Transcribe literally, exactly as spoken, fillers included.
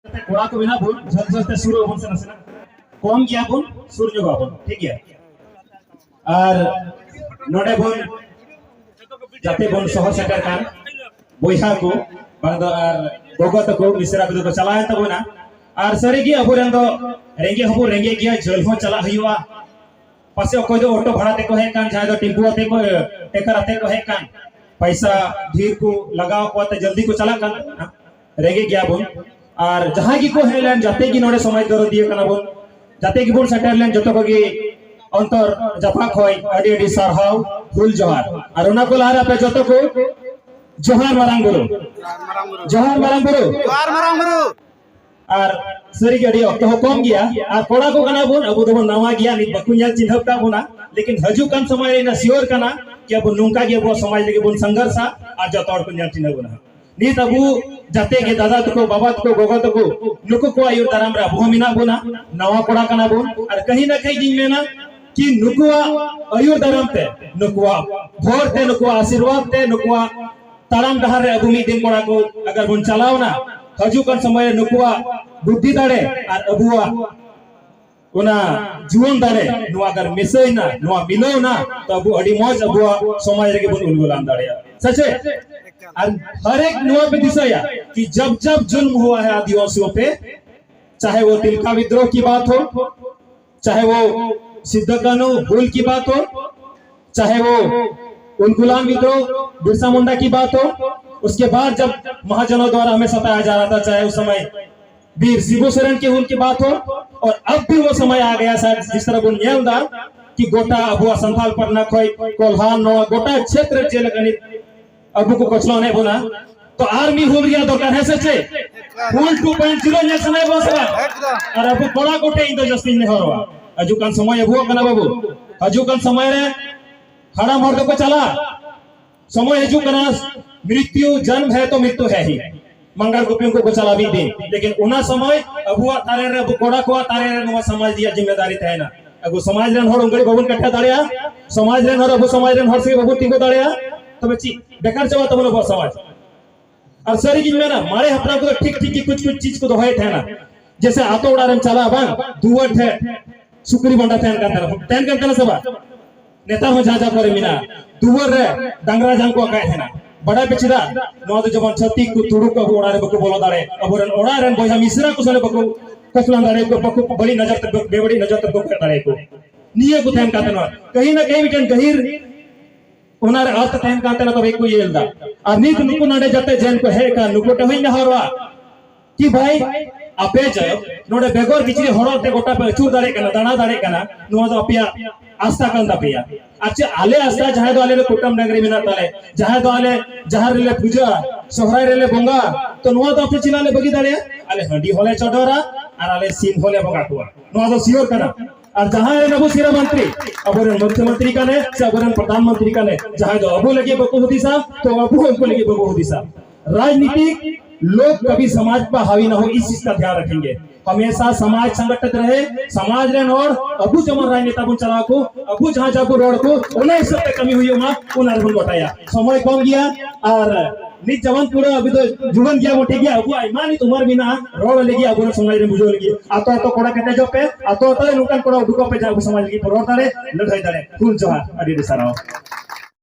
ᱠᱚᱲᱟ ᱠᱚ ᱢᱮᱱᱟᱜ ᱵᱚᱱ, ᱡᱷᱟᱹᱞ ᱡᱷᱟᱹᱞ ᱛᱮ ᱥᱩᱨᱩᱜ ᱟᱵᱚᱱ ᱥᱮ ᱱᱟᱥᱮᱱᱟᱜ᱾ ᱠᱚᱢ ᱜᱮᱭᱟ ᱵᱚᱱ, ᱥᱩᱨ ᱧᱚᱜᱚᱜ ᱟᱵᱚᱱ, ᱴᱷᱤᱠ ᱜᱮᱭᱟ? ᱟᱨ ᱱᱚᱰᱮ ᱵᱚᱱ, ᱡᱟᱛᱮ ᱵᱚᱱ ᱥᱚᱦᱚᱨ ᱥᱮᱴᱮᱨ ᱠᱟᱱ ᱵᱚᱭᱦᱟ ᱠᱚ, ᱵᱟᱝ ᱫᱚ ᱟᱨ ᱜᱚᱜᱚ ᱛᱟᱠᱚ, ᱢᱤᱥᱨᱟ ᱠᱚᱫᱚ ᱠᱚ ᱪᱟᱞᱟᱣᱮᱱ ᱛᱟᱵᱚᱱᱟ᱾ ᱟᱨ ᱥᱟᱹᱨᱤᱜᱮ ᱟᱵᱚᱨᱮᱱ ᱫᱚ ᱨᱮᱸᱜᱮᱡ ᱦᱚᱸᱵᱚᱱ ᱨᱮᱸᱜᱮᱡ ᱜᱮᱭᱟ, ᱡᱷᱟᱹᱞ ᱦᱚᱸ ᱪᱟᱞᱟᱜ ᱦᱩᱭᱩᱜᱼᱟ᱾ ᱯᱟᱥᱮ ᱚᱠᱚᱭ ᱫᱚ ᱚᱴᱳ ᱵᱷᱟᱲᱟ ᱛᱮᱠᱚ ᱦᱮᱡ ᱠᱟᱱ, ᱡᱟᱦᱟᱸᱭ ᱫᱚ ᱴᱮᱢᱯᱩ ᱟᱛᱮ ᱠᱚ, ᱴᱮᱠᱟᱨ ᱟᱛᱮ ᱠᱚ ᱦᱮᱡ ᱠᱟᱱ, ᱯᱟᱭᱥᱟ ᱰᱷᱮᱨ ᱠᱚ ᱞᱟᱜᱟᱣ ᱠᱚᱣᱟ ᱛᱮ ᱡᱚᱞᱫᱤ ᱠᱚ ᱪᱟᱞᱟᱜ ᱠᱟᱱ, ᱨᱮᱸᱜᱮᱡ ᱜᱮᱭᱟ ᱵᱚᱱ᱾ ᱟᱨ ᱡᱟᱦᱟᱸᱭ ᱜᱮᱠᱚ ᱦᱮᱡ ᱞᱮᱱ, ᱡᱟᱛᱮ ᱜᱮ ᱱᱚᱰᱮ ᱥᱚᱢᱟᱡᱽ ᱫᱚᱨᱚᱫᱤᱭᱟᱹ ᱠᱟᱱᱟ ᱵᱚᱱ, ᱡᱟᱛᱮ ᱜᱮᱵᱚᱱ ᱥᱮᱴᱮᱨ ᱞᱮᱱ, ᱡᱚᱛᱚ ᱠᱚᱜᱮ ᱚᱱᱛᱚᱨ ᱡᱟᱯᱟᱜ ᱠᱷᱚᱱ ᱟᱹᱰᱤ ᱟᱹᱰᱤ ᱥᱟᱨᱦᱟᱣ, ᱦᱩᱞ ᱡᱚᱦᱟᱨ᱾ ᱟᱨ ᱚᱱᱟ ᱠᱚ ᱞᱟᱦᱟᱨᱮ ᱟᱯᱮ ᱡᱚᱛᱚ ᱠᱚ ᱡᱚᱦᱟᱨ ᱢᱟᱨᱟᱝ ᱵᱩᱨᱩ, ᱡᱚᱦᱟᱨ ᱢᱟᱨᱟᱝ ᱵᱩᱨᱩ᱾ ᱡᱚᱦᱟᱨ ᱢᱟᱨᱟᱝ ᱵᱩᱨᱩ᱾ ᱟᱨ ᱥᱟᱹᱨᱤᱜᱮ ᱟᱹᱰᱤ ᱚᱠᱛᱚ ᱦᱚᱸ ᱠᱚᱢ ᱜᱮᱭᱟ, ᱟᱨ ᱠᱚᱲᱟ ᱠᱚ ᱠᱟᱱᱟ ᱵᱚᱱ, ᱟᱵᱚ ᱫᱚᱵᱚᱱ ᱱᱟᱣᱟ ᱜᱮᱭᱟ, ᱱᱤᱛ ᱵᱟᱠᱚ ᱧᱮᱞ ᱪᱤᱱᱦᱟᱹᱯ ᱠᱟᱜ ᱵᱚᱱᱟ, ᱞᱮᱠᱤᱱ ᱦᱤᱡᱩᱜ ᱠᱟᱱ ᱥᱚᱢᱚᱭ ᱨᱮ ᱤᱧᱟᱹᱜ ᱥᱤᱭᱳᱨ ᱠᱟᱱᱟ ᱠᱤ ᱟᱵᱚ ᱱᱚᱝᱠᱟ ᱜᱮ ᱟᱵᱚᱣᱟᱜ ᱥᱚᱢᱟᱡᱽ ᱞᱟᱹᱜᱤᱫ ᱵᱚᱱ ᱥᱚᱝᱜᱷᱚᱨᱥᱟ ᱟᱨ ᱡᱚᱛᱚ ᱦᱚᱲ ᱠᱚ ᱧᱮᱞ ᱪᱤᱱᱦᱟᱹᱯ ᱵᱚᱱᱟ᱾ ᱱᱤᱛ ᱟᱵᱚ ᱡᱟᱛᱮ ᱜᱮ ᱫᱟᱫᱟ ᱛᱟᱠᱚ, ᱵᱟᱵᱟ ᱛᱟᱠᱚ, ᱜᱚᱜᱚ ᱛᱟᱠᱚ, ᱱᱩᱠᱩ ᱠᱚᱣᱟᱜ ᱟᱹᱭᱩᱨ ᱫᱟᱨᱟᱢ ᱨᱮ ᱟᱵᱚ ᱦᱚᱸ ᱢᱮᱱᱟᱜ ᱵᱚᱱᱟ, ᱱᱟᱣᱟ ᱠᱚᱲᱟ ᱠᱟᱱᱟ ᱵᱚᱱ, ᱟᱨ ᱠᱟᱹᱦᱤ ᱱᱟ ᱠᱟᱹᱦᱤ ᱤᱧ ᱢᱮᱱᱟ ᱠᱤ ᱱᱩᱠᱩᱣᱟᱜ ᱟᱹᱭᱩᱨ ᱫᱟᱨᱟᱢ ᱛᱮ, ᱱᱩᱠᱩᱣᱟᱜ ᱵᱷᱚᱨ ᱛᱮ, ᱱᱩᱠᱩᱣᱟᱜ ᱟᱥᱤᱨᱵᱟᱫᱽ ᱛᱮ, ᱱᱩᱠᱩᱣᱟᱜ ᱛᱟᱲᱟᱢ ᱰᱟᱦᱟᱨ ᱨᱮ ᱟᱵᱚ ᱢᱤᱫ ᱫᱤᱱ ᱠᱚᱲᱟ ᱠᱚ ᱟᱜᱟᱨ ᱵᱚᱱ ᱪᱟᱞᱟᱣᱱᱟ, ᱦᱤᱡᱩᱜ ᱠᱟᱱ ᱥᱚᱢᱚᱭ ᱨᱮ ᱱᱩᱠᱩᱣᱟᱜ ᱵᱩᱫᱽᱫᱷᱤ ᱫᱟᱲᱮ ᱟᱨ ᱟᱵᱚᱣᱟᱜ ᱚᱱᱟ ᱡᱩᱣᱟᱹᱱ ᱫᱟᱲᱮ, ᱱᱚᱣᱟ ᱟᱜᱟᱨ ᱢᱮᱥᱟᱭᱮᱱᱟ, ᱱᱚᱣᱟ ᱢᱤᱞᱟᱹᱣᱱᱟ, ᱛᱚ ᱟᱵᱚ ᱟᱹᱰᱤ ᱢᱚᱡᱽ ᱟᱵᱚᱣᱟᱜ ᱥᱚᱢᱟᱡᱽ ᱨᱮᱜᱮ ᱵᱚᱱ ᱩᱞᱜᱩᱞᱟᱱ ᱫᱟᱲᱮᱭᱟᱜᱼᱟ, ᱥᱮ ᱪᱮᱫ? ᱟᱨ ᱦᱟᱨ ᱮᱠ ᱱᱚᱣᱟ ᱯᱮ ᱫᱤᱥᱟᱹᱭᱟ ᱠᱤ ᱡᱟᱵ ᱡᱟᱵ ᱡᱩᱞᱢ ᱦᱩᱣᱟ ᱦᱟᱭ ᱟᱫᱤᱣᱟᱥᱤᱭᱳ ᱯᱮ, ᱪᱟᱦᱮ ᱣᱳ ᱛᱤᱞᱠᱟ ᱵᱤᱫᱽᱨᱳᱦ ᱠᱤ ᱵᱟᱛ ᱦᱳ, ᱪᱟᱦᱮ ᱣᱳ ᱥᱤᱫᱫᱷ ᱠᱟᱹᱱᱦᱩ ᱦᱩᱞ ᱠᱤ ᱵᱟᱛ ᱦᱳ, ᱪᱟᱦᱮ ᱣᱳ ᱩᱞᱜᱩᱞᱟᱱ ᱵᱤᱫᱽᱨᱳᱦ, ᱵᱤᱨᱥᱟ ᱢᱩᱱᱰᱟ ᱠᱤ ᱵᱟᱛ ᱦᱳ, ᱩᱥᱠᱮ ᱵᱟᱫ ᱡᱟᱵ ᱢᱟᱦᱟᱡᱚᱱᱳ ᱫᱣᱟᱨᱟ ᱦᱟᱢᱮ ᱥᱟᱛᱟᱭᱟ ᱡᱟ ᱨᱟᱦᱟ ᱛᱷᱟ, ᱪᱟᱦᱮ ᱩᱥ ᱥᱚᱢᱚᱭ ᱵᱤᱨ ᱥᱤᱵᱩ ᱥᱚᱨᱮᱱ ᱠᱤ ᱦᱩᱞ ᱠᱤ ᱵᱟᱛ ᱦᱳ, ᱚᱨ ᱟᱵ ᱵᱷᱤ ᱣᱳ ᱥᱚᱢᱚᱭ ᱟ ᱜᱟᱭᱟ ᱥᱟᱭᱟᱫ, ᱡᱤᱥ ᱛᱟᱨᱟᱦ ᱵᱚᱱ ᱧᱮᱞ ᱫᱟ ᱠᱤ ᱜᱚᱴᱟ ᱟᱵᱚᱣᱟᱜ ᱥᱟᱱᱛᱟᱞ ᱯᱟᱨᱜᱟᱱᱟ ᱠᱷᱚᱡ ᱠᱚᱞᱦᱟᱱ ᱱᱚᱣᱟ ᱜᱚᱴᱟ ᱪᱷᱮᱛᱨᱚ ᱪᱮᱫ ᱞᱮᱠᱟ ᱱᱤᱛ ᱟᱵᱚ ᱠᱚ ᱠᱚᱪᱞᱚᱱᱮᱫ ᱵᱚᱱᱟ, ᱛᱚ ᱟᱨ ᱢᱤᱫ ᱦᱩᱞ ᱨᱮᱭᱟᱜ ᱫᱚᱨᱠᱟᱨ, ᱦᱮᱸ ᱥᱮ ᱪᱮᱫ? ᱦᱩᱞ ᱴᱩ ᱯᱚᱭᱮᱱᱴ ᱡᱤᱨᱳ ᱧᱮᱞ ᱥᱟᱱᱟᱭᱮᱫ ᱵᱚᱱᱟ ᱥᱮ ᱵᱟᱝ? ᱟᱨ ᱟᱵᱚ ᱠᱚᱲᱟ ᱠᱚᱴᱷᱮᱱ ᱤᱧ ᱫᱚ ᱡᱟᱹᱥᱛᱤᱧ ᱱᱮᱦᱚᱨᱚᱜᱼᱟ, ᱦᱤᱡᱩᱜ ᱠᱟᱱ ᱥᱚᱢᱚᱭ ᱟᱵᱚᱣᱟᱜ ᱠᱟᱱᱟ ᱵᱟᱹᱵᱩ, ᱦᱤᱡᱩᱜ ᱠᱟᱱ ᱥᱚᱢᱚᱭ ᱨᱮ ᱦᱟᱲᱟᱢ ᱦᱚᱲ ᱫᱚᱠᱚ ᱪᱟᱞᱟᱜᱼᱟ, ᱥᱚᱢᱚᱭ ᱦᱤᱡᱩᱜ ᱠᱟᱱᱟ, ᱢᱨᱤᱛᱭᱩ ᱡᱟᱱᱢ ᱦᱮ ᱛᱚ ᱢᱨᱤᱛᱭᱩ ᱦᱮ ᱦᱤ, ᱢᱟᱸᱜᱟᱲ ᱜᱩᱯᱤ ᱩᱱᱠᱩ ᱠᱚ ᱪᱟᱞᱟᱜᱼᱟ ᱢᱤᱫ ᱫᱤᱱ, ᱞᱮᱠᱤᱱ ᱚᱱᱟ ᱥᱚᱢᱚᱭ ᱟᱵᱚᱣᱟᱜ ᱛᱟᱨᱮᱱ ᱨᱮ, ᱟᱵᱚ ᱠᱚᱲᱟ ᱠᱚᱣᱟᱜ ᱛᱟᱨᱮᱱ ᱨᱮ ᱱᱚᱣᱟ ᱥᱚᱢᱟᱡᱽ ᱨᱮᱭᱟᱜ ᱡᱤᱢᱢᱮᱫᱟᱨᱤ ᱛᱟᱦᱮᱱᱟ᱾ ᱟᱵᱚ ᱥᱚᱢᱟᱡᱽ ᱨᱮᱱ ᱦᱚᱲ ᱩᱱᱜᱷᱟᱹᱲᱤᱡ ᱵᱟᱵᱚᱱ ᱠᱟᱴᱷᱟ ᱫᱟᱲᱮᱭᱟᱜᱼᱟ, ᱥᱚᱢᱟᱡᱽ ᱨᱮᱱ ᱦᱚᱲ ᱟᱵᱚ ᱥᱚᱢᱟᱡᱽ ᱨᱮᱱ ᱦᱚᱲ ᱥᱮ ᱵᱟᱵᱚᱱ ᱛᱤᱸᱜᱩ ᱫᱟᱲᱮᱭᱟᱜᱼᱟ, ᱛᱚᱵᱮ ᱪᱮᱫ ᱵᱮᱠᱟᱨ ᱪᱟᱵᱟ ᱛᱟᱵᱚᱱ ᱟᱵᱚᱣᱟᱜ ᱥᱚᱢᱟᱡᱽ᱾ ᱟᱨ ᱥᱟᱹᱨᱤ ᱜᱤᱧ ᱢᱮᱱᱟ, ᱢᱟᱨᱮ ᱦᱟᱯᱲᱟᱢ ᱠᱚᱫᱚ ᱴᱷᱤᱠ ᱴᱷᱤᱠ ᱜᱮ ᱠᱩᱪ ᱠᱩᱪ ᱪᱤᱡᱽ ᱠᱚ ᱫᱚᱦᱚᱭᱮᱫ ᱛᱟᱦᱮᱱᱟ᱾ ᱡᱮᱥᱮ ᱟᱛᱳ ᱚᱲᱟᱜ ᱨᱮᱢ ᱪᱟᱞᱟᱜᱼᱟ ᱵᱟᱝ, ᱫᱩᱣᱟᱹᱨ ᱴᱷᱮᱱ ᱥᱩᱠᱨᱤ ᱵᱚᱸᱰᱟ ᱛᱟᱦᱮᱱ ᱠᱟᱱ ᱛᱟᱦᱮᱱᱟ, ᱛᱟᱦᱮᱱ ᱠᱟᱱ ᱛᱟᱦᱮᱱᱟ ᱥᱮ ᱵᱟᱝ? ᱱᱮᱛᱟᱨ ᱦᱚᱸ ᱡᱟᱦᱟᱸ ᱡᱟᱦᱟᱸ ᱠᱚᱨᱮ ᱢᱮᱱᱟᱜᱼᱟ, ᱫᱩᱣᱟᱹᱨ ᱨᱮ ᱰᱟᱝᱨᱟ ᱡᱟᱝ ᱠᱚ ᱟᱠᱟᱭᱮᱫ ᱛᱟᱦᱮᱱᱟ᱾ ᱵᱟᱰᱟᱭ ᱯᱮ ᱪᱮᱫᱟᱜ? ᱱᱚᱣᱟ ᱫᱚ ᱡᱮᱢᱚᱱ ᱪᱷᱟᱹᱛᱤᱠ ᱠᱚ, ᱛᱩᱲᱩᱠ ᱠᱚ ᱟᱵᱚ ᱚᱲᱟᱜ ᱨᱮ ᱵᱟᱠᱚ ᱵᱚᱞᱚ ᱫᱟᱲᱮ, ᱟᱵᱚᱨᱮᱱ ᱚᱲᱟᱜ ᱨᱮᱱ ᱵᱚᱭᱦᱟ ᱢᱤᱥᱨᱟ ᱠᱚ ᱥᱟᱞᱮ ᱵᱟᱠᱚ ᱠᱚᱪᱞᱟᱱ ᱫᱟᱲᱮ ᱠᱚ, ᱵᱟᱠᱚ ᱵᱟᱹᱲᱤᱡ ᱱᱚᱡᱚᱨ ᱛᱮ, ᱵᱮᱵᱟᱹᱲᱤᱡ ᱱᱚᱡᱚᱨ ᱛᱮ ᱵᱟᱠᱚ ᱠᱚᱭᱚᱜ ᱫᱟᱲᱮ ᱠᱚ᱾ ᱱᱤᱭᱟᱹ ᱠᱚ ᱛᱟᱦᱮᱱ ᱠᱟᱱ ᱛᱟᱦᱮᱱᱟ᱾ ᱠᱟᱹᱦᱤ ᱱᱟ ᱠᱟᱹᱦᱤ ᱢᱤᱫᱴᱮᱱ ᱜᱟᱹᱦᱤᱨ ᱚᱱᱟ ᱨᱮ ᱟᱨᱛᱷ ᱛᱟᱦᱮᱱ ᱠᱟᱱ ᱛᱟᱦᱮᱱᱟ, ᱛᱚᱵᱮ ᱠᱚ ᱤᱭᱟᱹ ᱞᱮᱫᱟ᱾ ᱟᱨ ᱱᱤᱛ ᱱᱩᱠᱩ ᱱᱚᱰᱮ ᱡᱟᱛᱮ ᱡᱮᱱ ᱠᱚ ᱦᱮᱡ ᱟᱠᱟᱱ, ᱱᱩᱠᱩ ᱴᱷᱮᱱ ᱦᱚᱧ ᱱᱮᱦᱚᱨᱚᱜᱼᱟ ᱠᱤ ᱵᱷᱟᱭ, ᱟᱯᱮ ᱡᱟᱵ ᱱᱚᱰᱮ ᱵᱮᱜᱚᱨ ᱠᱤᱪᱨᱤᱡ ᱦᱚᱨᱚᱜ ᱛᱮ ᱜᱚᱴᱟ ᱯᱮ ᱟᱹᱪᱩᱨ ᱫᱟᱲᱮᱭᱟᱜ ᱠᱟᱱᱟ, ᱫᱟᱬᱟ ᱫᱟᱲᱮᱭᱟᱜ ᱠᱟᱱᱟ, ᱱᱚᱣᱟ ᱫᱚ ᱟᱯᱮᱭᱟᱜ ᱟᱥᱛᱷᱟ ᱠᱟᱱ ᱛᱟᱯᱮᱭᱟ᱾ ᱟᱨ ᱪᱮᱫ ᱟᱞᱮ ᱟᱥᱛᱷᱟ, ᱡᱟᱦᱟᱸᱭ ᱫᱚ ᱟᱞᱮ ᱫᱚ ᱠᱩᱴᱟᱹᱢ ᱰᱟᱝᱨᱤ ᱢᱮᱱᱟᱜ ᱛᱟᱞᱮ, ᱡᱟᱦᱟᱸᱭ ᱫᱚ ᱟᱞᱮ ᱡᱟᱦᱟᱸ ᱨᱮᱞᱮ ᱯᱩᱡᱟᱹᱜᱼᱟ, ᱥᱚᱦᱨᱟᱭ ᱨᱮᱞᱮ ᱵᱚᱸᱜᱟ, ᱛᱚ ᱱᱚᱣᱟ ᱫᱚ ᱟᱯᱮ ᱪᱮᱫᱟᱜ ᱞᱮ ᱵᱟᱹᱜᱤ ᱫᱟᱲᱮᱭᱟᱜᱼᱟ? ᱟᱞᱮ ᱦᱟᱺᱰᱤ ᱦᱚᱸᱞᱮ ᱪᱚᱰᱚᱨᱟ ᱟᱨ ᱟᱞᱮ ᱥᱤᱢ ᱦᱚᱸᱞᱮ ᱵᱚᱸᱜᱟ ᱠᱚᱣᱟ᱾ ᱱᱚᱣᱟ ᱫᱚ ᱥᱤᱭᱳᱨ ᱠᱟᱱᱟ᱾ ᱟᱨ ᱡᱟᱦᱟᱸᱭ ᱨᱮᱱ ᱟᱵᱚ ᱥᱤᱨᱟᱹ ᱢᱚᱱᱛᱨᱤ, ᱟᱵᱚᱨᱮᱱ ᱢᱩᱠᱷᱭᱚᱢᱚᱱᱛᱨᱤ ᱠᱟᱱᱮ ᱥᱮ ᱟᱵᱚᱨᱮᱱ ᱯᱨᱚᱫᱷᱟᱱ ᱢᱚᱱᱛᱨᱤ ᱠᱟᱱᱮ, ᱡᱟᱦᱟᱸᱭ ᱫᱚ ᱟᱵᱚ ᱞᱟᱹᱜᱤᱫ ᱵᱟᱠᱚ ᱦᱩᱫᱤᱥᱟ, ᱛᱚ ᱟᱵᱚ ᱦᱚᱸ ᱩᱱᱠᱩ ᱞᱟᱹᱜᱤᱫ ᱵᱟᱵᱚ ᱦᱩᱫᱤᱥᱟ᱾ राजनीतिक लोग कभी समाज पर हावी ना हो, इस चीज का ध्यान रखेंगे। हमेशा समाज संगठित रहे, समाज ᱨᱮᱱ ᱦᱚᱲ ᱟᱵᱚ ᱡᱮᱢᱚᱱ ᱨᱟᱡᱽᱱᱮᱛᱟ ᱵᱚᱱ ᱪᱟᱞᱟᱣ ᱠᱚ, ᱟᱵᱚ ᱡᱟᱦᱟᱸ ᱡᱟᱦᱟᱸ ᱵᱚᱱ ᱨᱚᱲ ᱠᱚ, ᱚᱱᱟ ᱦᱤᱥᱟᱹᱵ ᱛᱮ ᱠᱟᱹᱢᱤ ᱦᱩᱭᱩᱜ ᱢᱟ, ᱚᱱᱟ ᱨᱮᱵᱚᱱ ᱜᱚᱴᱟᱭᱟ᱾ ᱥᱚᱢᱚᱭ ᱠᱚᱢ ᱜᱮᱭᱟ, ᱟᱨ ᱱᱤᱛ ᱡᱮᱢᱚᱱ ᱯᱩᱨᱟᱹ ᱟᱵᱚ ᱫᱚ ᱡᱩᱣᱟᱹᱱ ᱜᱮᱭᱟ ᱵᱚᱱ, ᱴᱷᱤᱠ ᱜᱮᱭᱟ, ᱟᱵᱚᱣᱟᱜ ᱟᱭᱢᱟ ᱱᱤᱛ ᱩᱢᱟᱹᱨ ᱢᱮᱱᱟᱜᱼᱟ ᱨᱚᱲ ᱞᱟᱹᱜᱤᱫ, ᱟᱵᱚᱨᱮᱱ ᱥᱚᱢᱟᱡᱽ ᱨᱮ ᱵᱩᱡᱷᱟᱹᱣ ᱞᱟᱹᱜᱤᱫ᱾ ᱟᱛᱳ ᱟᱛᱳ ᱠᱚᱲᱟ ᱠᱮᱴᱮᱡᱚᱜ ᱯᱮ, ᱟᱛᱳ ᱟᱛᱳ ᱨᱮ ᱱᱚᱝᱠᱟᱱ ᱠᱚᱲᱟ ᱩᱰᱩᱠᱚᱜ ᱯᱮ, ᱡᱟᱦᱟᱸ ᱟᱵᱚ ᱥᱚᱢᱟᱡᱽ ᱞᱟᱹᱜᱤᱫ ᱠᱚ ᱨᱚᱲ ᱫᱟᱲᱮ, ᱞᱟᱹᱲᱦᱟᱹᱭ ᱫᱟᱲᱮ᱾ ᱦᱩᱞ ᱡᱚᱦᱟᱨ, ᱟᱹᱰᱤ ᱟᱹᱰᱤ ᱥᱟᱨᱦᱟᱣ᱾